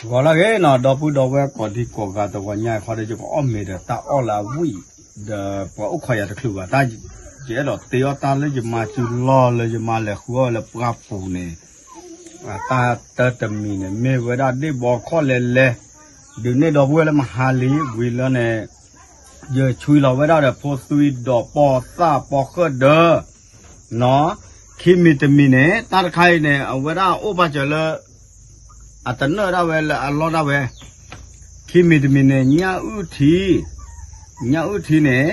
ဂီၤလၢအဂ့ၤနီၤ ဒီပုၢ်ဒီဝဲၢ်ကိးဒံကိးဂၤ တဂီၤညါအံၤခီဒီး ယကအီၣ်မ့ၤဒီးတၢ်အီၣ်လၢအဝံၣ် ဒီးပှၤအိၣ်ခိးယၤတချုးဘၣ်, တၢ်ယအဲၣ်ဒိးတ့အီၣ်တၢ်လၢယမါစုလီၢ်လၢယမါလဲၤဃုအီၣ်လၢပှၢ်ပူၤန့ၣ်, တၢ်တမံၤန့ၣ် မ့ၢ်ဝဲဒၣ်ဒ့ၣ်ဘီခီၣ်လဲၤလဲၤ ဒုးနဲၣ်ဒီပုၢ်ဝဲၢ်လၢမဟါလံဝံၤလၢန့ၣ်, ယဆွံလီၤဝဲဒၣ်ဒီးဖိသွံဒီးပီၢ်သၣ်ပီၢ်ဃၢၣ်ဒၢး နီၤ, ခံမံၤတမံၤန့ၣ် တၢ်တခါအံၤန့ၣ် အဝဲဒၣ်အိၣ်ဘၣ်စၢၤလၢ အတနၢၣ်ဒၣ်ဝဲလၢအလီၢ်ဒၣ်ဝဲ, ခံမံၤတမံၤန့ၣ် ညၣ်အုၣ်ထံ, ညၣ်အုၣ်ထံန့ၣ်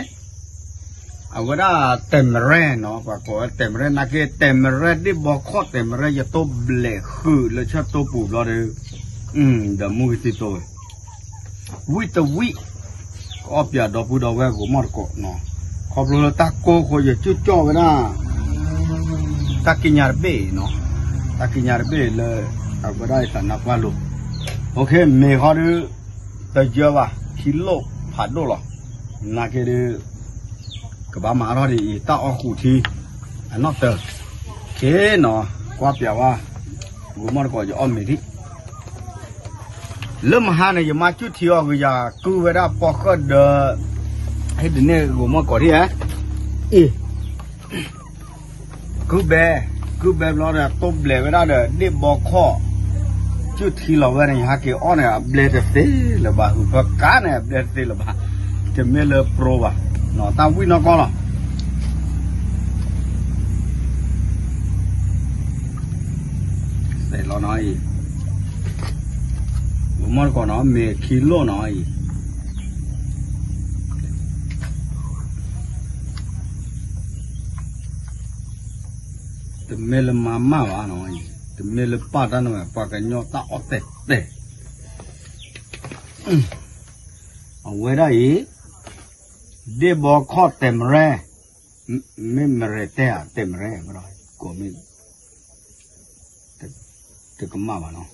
အဝဲဒၣ်တဲးမရဲနီၤ ပှၤကိးဝဲတဲးမရဲ နာ်က့ တဲးမရဲဒ့ၣ်ဘီခီၣ်တဲးမရဲ ယတိၢ်ဘျဲးဃုာ်လၢဆၢၣ်တိၢ်ပူၤဘျီဒီး, ဒီးမူဂံၢ်သံသိဝဲ ဝံၣ်တဝံၣ်, ကအီၣ်ပၠးဒီပုၢ်ဒီဝဲၢ်ဂိၤမီၢ်တကိးနီၤ, ခီဖျိလၢတၢ်ကိၢ်ဃိယကၠူၣ်ကၠီၣ်ဝဲဒၣ် တၢ်ကံးညာ်တဘ့ၣ်နီၤ, တၢ်ကံးညာ်တဘ့ၣ်လၢ အဝဲဒၣ်ယသးနါပှၢ်လိၤ, မ့ၢ်ဃီဒီး တယၢဘၣ် ခံလိၣ်ဖးဒိၣ်လီၤ, နာ်က့ဒီး ကဘၣ်မၤထီၣ်ဒ်အံၤ တၢ်အီၣ်ဃုာ်ထံ အနီၢ်တၢၤ, က့နီၤ, ကွၢ်ပၠးဝဲ, ဂိၤမီၢ်တကိးယအီၣ်မ့ၤဒံး လၢမဟါန့ၣ် ယမါကၠူၣ်ထံအီၤဂ့ၤယၤ ကုဝဲဒၣ်ပီၢ်ဃၢၣ်ဒၢး, ဟ့ၣ်ဒုးနဲၣ်ဂိၤမီၢ်တကိးထံဧါ, အ့ၣ်, ကုဘဲ, ကုဘဲဘျီဒီး တိၢ်ဘျဲးဝဲဒၣ်ဒီး ဒ့ၣ်ဘီခီၣ်, ကၠူၣ်ထံလီၤဝဲန့ၣ် ယဟဲက့ၤအီၣ်န့ၣ် အဘျဲတသ့လၢၤဘၣ် ဟုးဖၢကါန့ၣ် အဘျဲတသ့လၢၤဘၣ်, တမ့ၢ်လၢပျိဘၣ်, တၢ်ဝံၣ်နီၢ်ကီၢ်လီၤ သဲးလီၤနီၤအံၤ, ဂိၤမီၢ်တကိးနီၤ မ့ၤခံလိၣ်နီၤအံၤ, တမ့ၢ်လၢမၤမၢ်ဘၣ်နီၤအံၤ, တမ့ၢ်လၢပၢ်တၢ်န့ၣ်ဘၣ် ပှၤကညီတၢ်အီၣ်တဲာ်တဲာ်, အဝဲဒၣ်အံၤ, ဒ့ၣ်ဘီခီၣ်တဲာ်မရဲ, မ့ၢ်မရဲတဲဧါ တဲာ်မရဲ, ကိးမ့ၢ် တကမၣ်ဘၣ်နီၤ,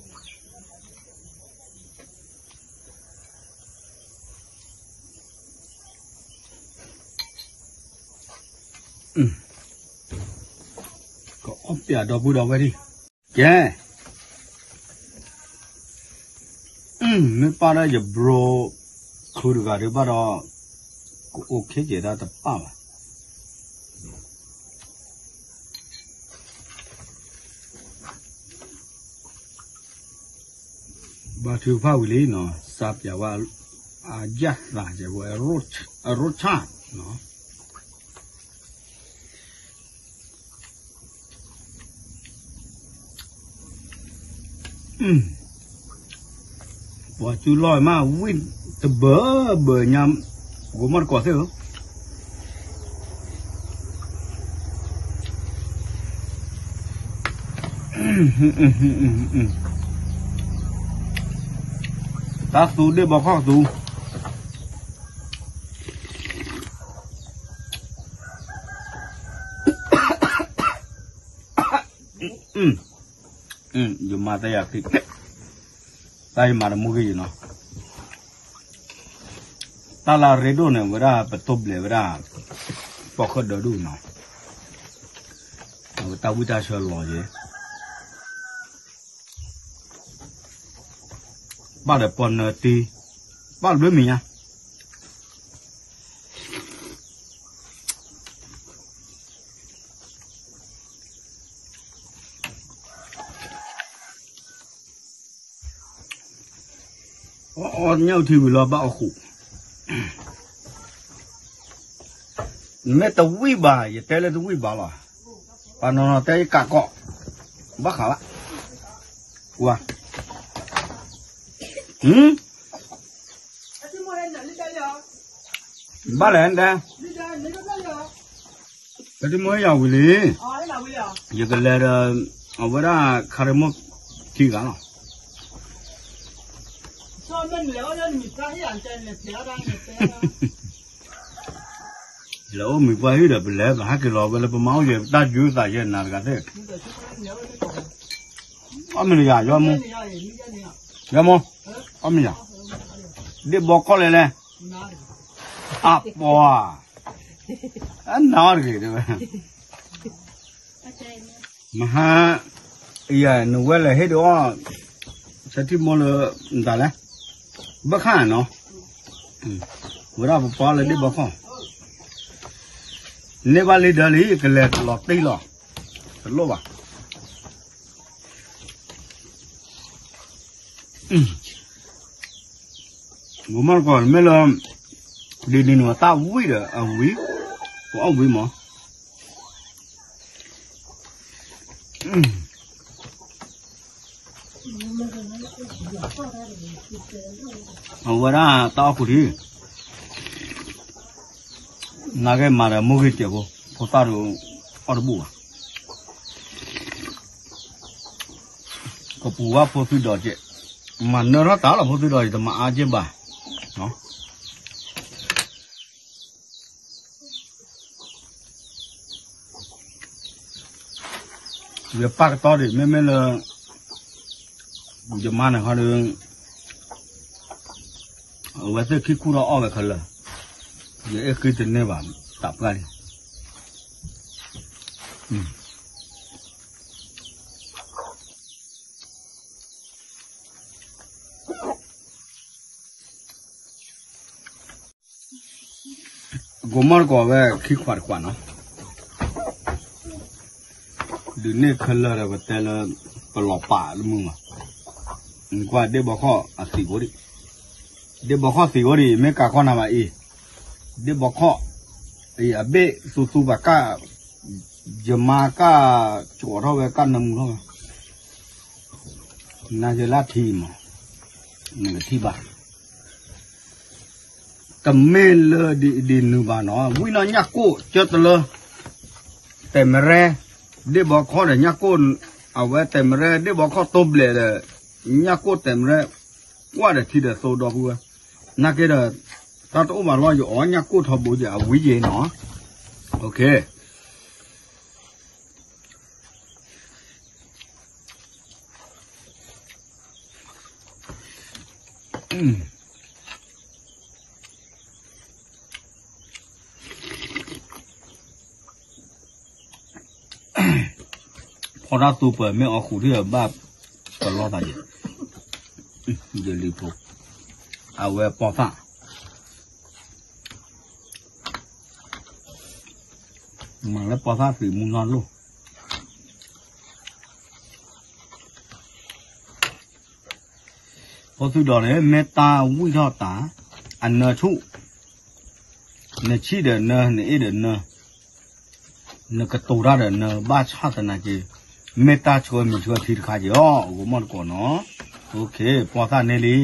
ကအီၣ်ပၠးဒီပုၢ်ဒီဝဲၢ်ဒံး, ကဲ, မ့ၢ်ပၢ်ဒၣ်ယဘျိ ခုတဂၤဒုးဘၣ်ဒီး, ကအိၣ်ခ့ကဲၤဒၣ်တပၢ်ဘၣ် ဘါထုကဖၣ်ဝံၤလံနီၤ, စးပၠးဝဲ အယၣ်သးကဲဝဲ အရိၣ်ဆၣ်နီၤ, ပှၤကၠူလီၢ်မး ဝံၣ်တဘၢဘၢညါ, ဂိၤမီၢ်တကိးသ့ၣ်ဧၢ တၢ်သူဒ့ၣ်ဘီခီၣ်သူ, ယမၤတၢ်ယၤခံ, တၢ်ယမၤတမူဂ့ၢ်ယနီၤ, တၢ်လၢအရ့ဒိၣ်န့ၣ် ဝဲဒၣ်ပတိၢ်ဘျဲးဝဲဒၣ်, ပီၢ်ဃၢၣ်ဒၢးဒူၣ်နီၤ, အဝဲတၢ်ဝံၣ်တၢ်ဆၢလီၤက့ၤ ပၢ်ဒီးပီၢ်နၢတံ, ပၢ်တဘျုးမံၤညါ, အီၣ်အီၣ်ညၣ်အုၣ်ထံဝံၤလီၤဘၣ်အီၣ်ဃုာ်, မ့ၢ်တဝံၣ်ဘၣ် ယတဲလၢတဝံၣ်ဘၣ်လီၤ, ပှၤနီၤနီၤတဲယကးကီး, ဘၣ်ဃးဘၣ်, ကွၢ်, ဘၣ်လဲၣ်ဒဲ, ပတမ့ၢ်ယၤဝံၤလံ, ယကလဲၤဒီး အဝဲဒၣ်ခါရမိၢ်ခံဂၤလီၤ, လဲၤအိၣ်မုာ်ပှၢ်ဟံၣ်ဒီး ပလဲၤပဟဲက့ၤလီၤဝဲလၢပမါအိၣ်ယဲၤ ပတၢ်ယုၤသးယဲၤနၤတဂၤသ့ၣ်, အီၣ်မ့ၢ်နယၤ ယီမူ, ယီမူ, အီၣ်မ့ၢ်ယၤ, ဒ့ၣ်ဘီခီၣ်လဲၤလဲၤ, အပှၤ, အနၤအီၣ်တဂ့ၤတဲဝဲ မဟါ, ယၤနဝဲလဲၤဟ့ၣ်ဒုးအီၣ်, ဆၢထံမိၢ်လၢ မတၤလဲၣ်, ဘၣ်ဃးနီၤ, ဝဲဒၣ်ပပှၤလၢဒ့ၣ်ဘီခီၣ်, န့ၢ်ဘၣ်လံဒၢလံ ကလဲၤတလီၤတံၢ်လီၤ, တလိၣ်ဘၣ်. ဂိၤမီၢ်တကိး မ့ၢ်လၢ ဒ်န့ၣ်နတၢ်ဝံၣ်ဒီးအဝံၣ်, ပအီၣ်ဝံၣ်မး အဝဲဒၣ်တၢ်အီၣ်ခူၣ်ထံ, နာ်က့မၤဒီးမိၢ်ဂ့ၤစဲးဖိ, ဖိသၣ်ဒိၣ်အီၣ်တဘူၣ်ဘၣ်, ကပူၤဝဲဖိသုဒီးကဲး, မၤနၢထီၣ်တၢ်လီၤဖိသုဒီး ယတမၤအါကဲးဘၣ်. ယပာ်ကတီၢ်ဒံး မ့မ့ၢ်လၢ ယမါန့ၣ်ခီဒီး အဝဲသ့ၣ်ခံခူၣ်ထီၣ်အီၣ်ဝဲခဲလၢာ်, ယအဲၣ်ဃ့တန့ၢ်ဘၣ်, တၢ်ပှၢ်န့ၣ် ဂိၤမီၢ်တကိးဝဲခံခွးတခွးနီၤ, ဒုးန့ၢ်ခဲလၢာ်ဒီးပတဲလၢ ပလီၤပာ်လၢမုၢ်မး, နကွၢ်ဒ့ၣ်ဘီခီၣ်အသံးဖိဒံး, ဒ့ၣ်ဘီခီၣ်သံးဖိဒံး မ့ၢ်ကးခီၣ်နၤဘၣ်အံၤ, ဒ့ၣ်ဘီခီၣ်, အံၤအဘ့ၣ်သူသူဘၣ်ကၢ်, ယမါကၢ်, ကၠီထီၣ်ဝဲကၢ်နၢမူထီၣ်ဝဲ, နာ်က့လၢထံမး, နကထံၣ်ဘၣ် တမ့ၢ်လၢဒ်အံၤဒ်နုၤဘၣ်နီၤ, ဝံၣ်နီၢ်ညၣ်ကိၣ်ကၢတလၢ, တဲာ်မရဲ, ဒ့ၣ်ဘီခီၣ်ဒီးညၣ်ကိၣ်, အဝဲတဲာ်မရဲ ဒ့ၣ်ဘီခီၣ်တိဘျဲးဒီး, ညၣ်ကိၣ်တဲာ်မရဲ, ကွၢ်ဒီးထံဒီးသိဒီပုၢ်ဝဲၢ်, နာ်က့ဒီး, တၢ်တအိၣ်ဘၣ်လီၤ ယအီၣ်ညၣ်ကိၣ်ထီဘိယဲၢ် အဝံယဲၢ်နီၤ, ဖီတၢ်သူပှဲၤမ့ၢ်အီၣ်ဃုာ်ထံၣ်ဘၣ်, ပလီၢ်သးယဲၢ်, ယလံၤဖိ, အဝဲပီသၣ် မၤလၢပီသၣ်သံးမူနီၢ်လိၣ်, ဖိသုဒီးန့ၣ် မ့ၢ်တၢ်ဝံၣ်ထီၣ်တၢ်, အနၢဆူၣ်, နဆံၣ်ဒီးနၢ, နအ့ၣ်ဒီးနၢ, နကတိၤတၢ်ဒီးနၢ, ဘၣ်ဆၣ်သနာ်က့, မ့ၢ်တၢ်ဆှၢမုၢ်ဆှၢဖံတခါက့ၤအီၤ ဂိၤမီၢ်တကိးနီၤ, ပီသၣ်န့ၢ်လံ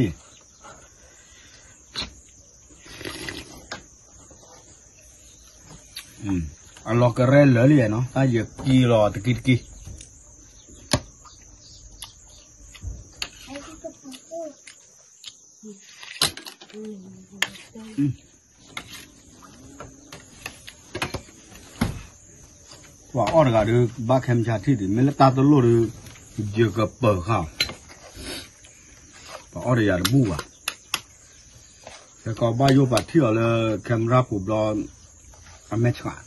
အလီၤကရဲလၢာ်လံနီၤ, တၢ်ယကံလီၤတကံတကံ, ပှၤအီၣ်တဂၤဒီး ဘၣ်ခဲမုၢ်ဆါထံၣ်ဒံး မ့ၢ်လၢတၢ်တလိၣ်ဒီး ယကပၢၤဃာ်, ပှၤအီၣ်ဒီးယၤတဘူၣ်ဘၣ်, ခဲကီးဘၣ်ယိၣ်ပာ်ထံၣ်အီၤလၢ camera ပူၤဘျီ အမဲာ်ဆှး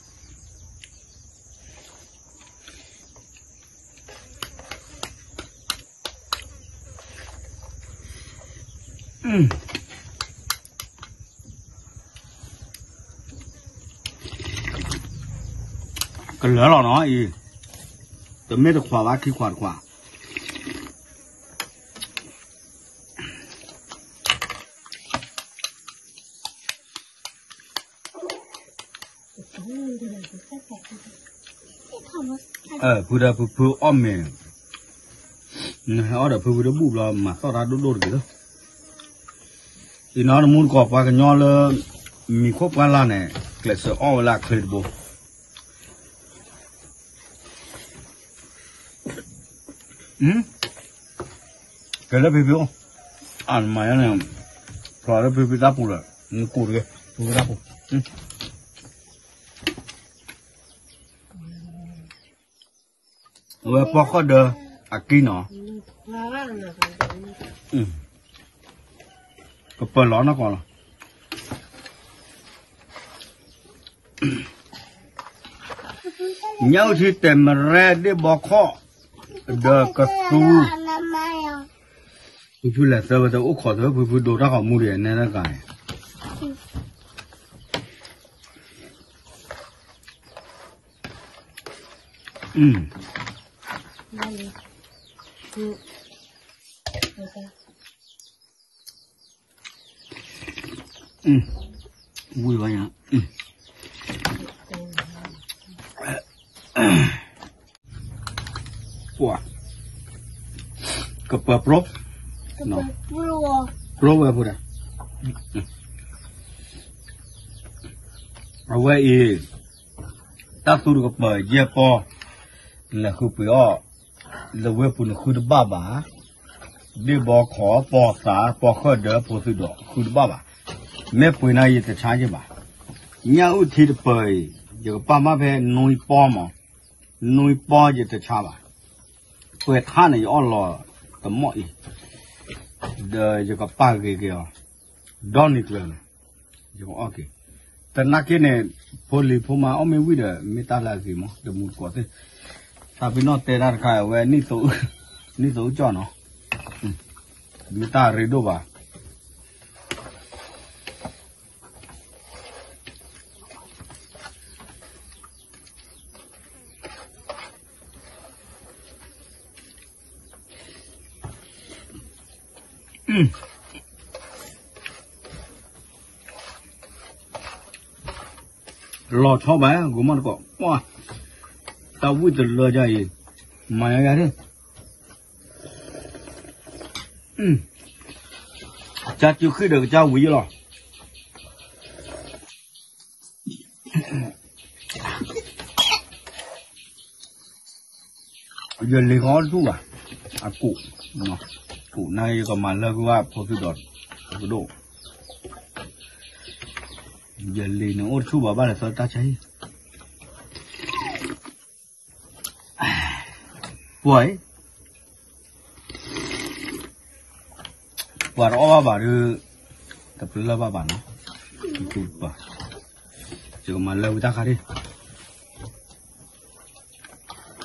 ကလၢာ်လီၤနီၤအံၤ, တမ့ၢ်တခွးဘၣ် ခံခွးတခွး ဖုဒီးဖုဖုအီၣ်မ့ၤ, နဟဲအီၣ်ဒီးဖုဖုတဘူၣ်ဘျီ မၤသီၣ်တၢ်ဒိၣ်ဒိၣ်တဂ့ၤလီၤ, အံၤနီတမူတကိးပှၤကညီလၢ မံၤခိၣ်ပှၢ်လၢ်န့ၣ် ကျဲးစၢးအီၣ်ဝဲလၢအချ့တဘိ ကဲလၢဖံဖံအိၣ်, အမၤယါန့ၣ်, ဖျိးလၢဖံဖံတၢ်ပူၤဒီး နကူးတဂ့ၤ, ဖံဖံတၢ်ပူၤ, အဝဲပီၢ်ခီၣ်ဒၢအကံနီၤ, ကပၢၤလီၤနီၢ်ကီၢ်လီၤ. ညၣ်အုၣ်ထံ တဲာ်မရဲ ဒ့ၣ်ဘီခီၣ် ဒီးကသူ, ဖုဖုလဲၤသၢဝဲတအိၣ်ခိးသၢ ဖုဖုဒိတၢ်ဂီၤမူဒီးနဲတဂၤန့ၣ် ဝံၤဘၣ်ညါ ပှၤ ကပၢၤပြိ ပြိဝဲဖိဒီး အဝဲအံၤ တၢ်သူတကပၤ ယဲၢ်ပီၢ် လဲၤဃုပှ့ၤအီၣ် လၢဝ့ၢ်ပူၤနဃုတဘၣ်ဘၣ် ဒ့ၣ်ဘီခီ ပီၢ်သး ပီၢ်ဃၢၣ်ဒၢ ဖိသုးဒီး ဃုတဘၣ်ဘၣ် မ့ၢ်ပှ့ၤန့ၣ်ယတဆါက့ၤဘၣ် ညၣ်အုၣ်ထံတပၤအံၤ ယကပာ်မၢ်ဖဲနွံပီၢ်မး နွံပီၢ်ယတဆါဘၣ် ပှဲၤထါန့ၣ် ယအီၣ်လီၤတမီၢ်အံၤ ဒီးယကပာ်ဂ့ၤက့ၤအီၤ ဒီနံၤကျၢၤန့ၣ် ယကအီၣ်က့ၤ တနာ်က့န့ၣ် ဖိလံၤဖိမါအီၣ်မ့ၢ်ဝံၣ်ဒီး မ့ၢ်တၢ်လၢအဂ့ၤမး တမူတကိးသ့ၣ် သးပ့ၤနီၣ်တဲတၢ်တခါ အဝဲ နံၣ်သိအုၣ်ကၠီၣ်နီၤ မ့ၢ်တၢ်ရ့ဒိၣ်ဘၣ် လီၤဆီဘၣ် ဂိၤမီၢ်တကိး ပှၤ တၢ်ဝံၣ်တလၢယၤအံၤ မၤယၤယၤဒၣ် ကစၢ်စုဃံၣ်ဒီးကစၢ်ဝံၤလီၤ ယလ့ၤဃီတထူၣ်ဘၣ် အကူး ကူးနၤယကမၤလၢကွံာ်ဘၣ်ဖိသုးဒီး ကဒိၣ် ယလ့ၤန့ၣ်အိၣ်တထူၣ်ဘၣ် ဘၣ်လဲၤသၢတၢ်ဆါဟံၣ် ပှၤအံၤ ပှၤတအီၣ်ဘၣ်ဘၣ်ဒီး တပလၢၢ်ဘၣ်ဘၣ်နီၤ ပှၤ ယကမၤလၢဝံတၢ်ခါဒံး မ့ၢ်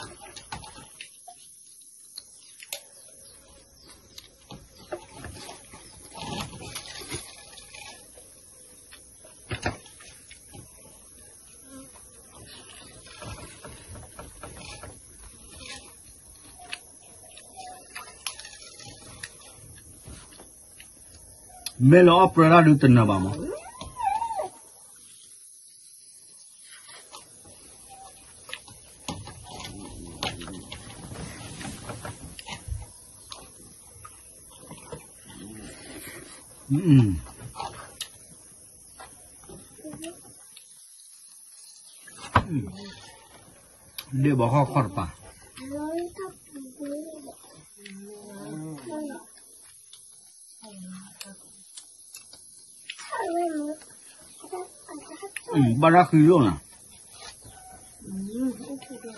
လၢအီၣ်ပြၢတၢ်ဒုးတနၢၤဘၣ်မး ဒ့ၣ်ဘီခီၣ်ခီၣ်တပၤ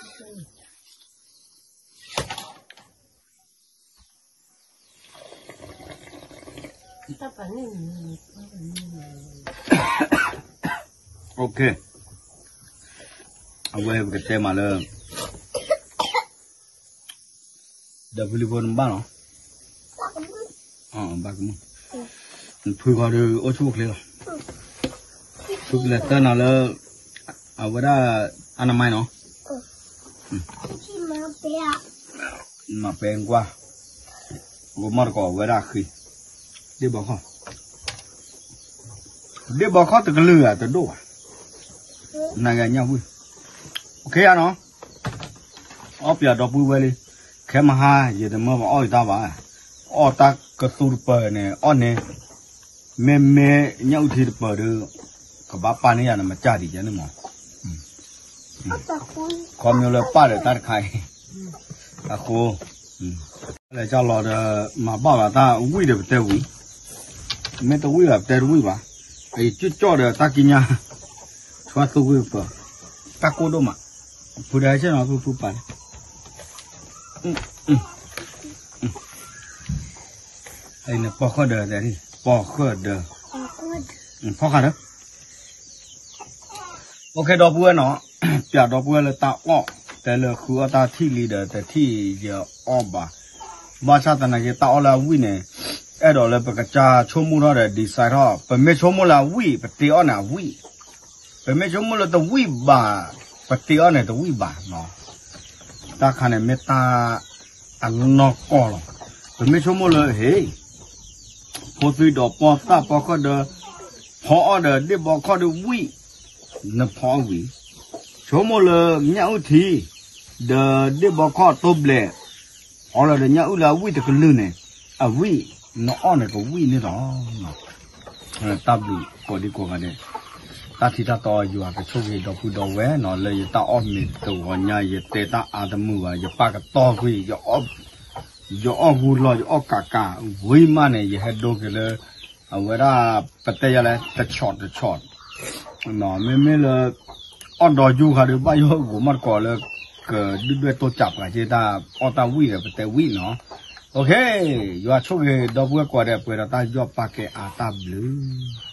ဘၣ်တၢ်ဃံလိၣ်နီၤ အဝဲပကတဲမးလၢ ဒီးဖုလံၤဖိနဘၣ်လီၤ ဘၣ်ကမုၣ် နဖုခီဒီးအိၣ်ဆူၣ်အိၣ်ချ့လီၤ ဖုကလဲၤသၢနၤလၢ အဝဲဒၣ် အနမါနီၤ မၤပဲကွၢ် ဂိၤမီၢ်တကိးဝဲဒၣ်ဃံ ဒ့ၣ်ဘီခီၣ် ဒ့ၣ်ဘီခီၣ်တကလုာ်ဂၤတဒိၣ်ဘၣ် နဂၤညၣ်ဝံၣ် ခဲယၤနီၤ အီၣ်ပၠးဒီပုၢ်ဝဲၢ်လံ ခဲမဟါ ယတမၢဘၣ်အီၣ်ယတၢ်ဘၣ် အီၣ်တၢ်ကသူတပၤန့ၣ် အီၣ်န့ၣ် မ့မ့ၢ်ညၣ်အုၣ်ထံတပၤဒီး ကဘၣ်ပာ်န့ၢ်ယၤန့ၣ် မကၢ်ဒံးယၤန့ၣ်မး ခီမ့ၢ်လၢပာ်ဒီးတၢ်တခါအံၤ အဃိ လဲၤကၢ်လီၤဒီး မၤဘၣ်ဘၣ်တၢ်ဝံၣ်ဒီးပတဲဝံၤ မ့ၢ်တဝံၣ်ဘၣ်ပတဲတဝံၣ်ဘၣ် အံၤကၠီၣ်ကၠီၣ်ဒီးတၢ်ကံးညာ် ဆှါသူကွံာ်ပၢၤ တၢ်ကိၢ်ဒိၣ်မး ဖုဒၣ်ဆ့ၣ်နီၤဖုဖုပာ်လံ အံၤန့ၣ်ပီၢ်ဃၢၣ်ဒၢးတဲဒ် ပီၢ်ဃၢၣ်ဒၢး ဖီၣ်ဃာ်ဒီး အိၣ်ခ့ဒီပုၢ်ဝဲၢ်နီၤ ပၠးဒီပုၢ်ဝဲၢ်လၢတၢ်အီၣ် တဲလၢဃုအီၣ်တၢ်ထံၣ်လံဒီးတထံၣ်ယအီၣ်ဘၣ် ဘၣ်ဆၣ်သနာ်က့တၢ်အီၣ်လၢအဝံၣ်န့ၣ် အဲၣ်ဒိးလၢပကစၢ်ဆိကမိၣ်ထီၣ်ဒီး decide ထီၣ်, ပမ့ၢ်ဆိကမိၣ်လၢအဝံၣ် ပတ့အီၣ်န့ၣ်အဝံၣ်, ပမ့ၢ်ဆိကမိၣ်လၢတဝံၣ်ဘၣ် ပတ့အီၣ်န့ၣ်တဝံၣ်ဘၣ်နီၤ. တၢ်ခါန့ၣ်မ့ၢ်တၢ်အနီၢ်ကီၢ်လီၤ. ပမ့ၢ်ဆိကမိၣ်လၢ ဟ့ၣ် ဖိသွံဒီးပီၢ်သၣ်ပီၢ်ခီၣ်ဒီး ဖီအီၣ်ဒီးဒ့ၣ်ဘီခီၣ်ဒီးဝံၣ်, နဖီအီၣ်ဝံၣ်, ဆိကမိၣ်လၢညၣ်အုၣ်ထံ ဒီးဒ့ၣ်ဘီခီၣ်တိဘျဲး ဖီလီၤဒီးညၣ်အုၣ်လၢအဝံၣ်တကလုာ်န့ၣ် အဝံၣ်, နအီၣ်န့ၣ်ကဝံၣ်န့ၣ်လီၤ. တၢ်ဘျုးကိးဒံကိးဂၤဒဲး, တၢ်ထံၣ်တၢ်တီယွၤကဆိၣ်ဂ့ၤဒီပုၢ်ဒီဝဲၢ်နီၤ, လၢယတၢ်အီၣ်မ့ၤတဂီၤညါ ယတဲတၢ်အါတမုာ်ဘၣ်, ယပၢ်ကတီၢ်ကွံာ် ယအီၣ်ဂူာ်လီၤ ယအီၣ်ကးကး, ဝံၤမးန့ၣ် ယဟဲဒိက့ၤလၢ အဝဲဒၣ် ပတဲယၤလဲၣ် တဆီးတဆီး, မ့မ့ၢ်လၢ အီၣ်ဒီးယူၤဃာ်ဒီး ဘၣ်ယိၣ်ဂိၤမီၣ်တကိးလၢ ကဒုၣ်ဒွဲၣ်တိစၢ်ပှၤက့ၤတၢ်အီၣ်တၢ်ဝံၣ်ဒီး ပတဲဝံၣ်နီၤ. ယွၤဆိၣ်ဂ့ၤဒီပုၢ်ဝဲၢ်ကိးဂၤဒဲး ပှဲၤဒီးတၢ်ယီၢ်ပာ်ကဲအါတၢ်ဘျုး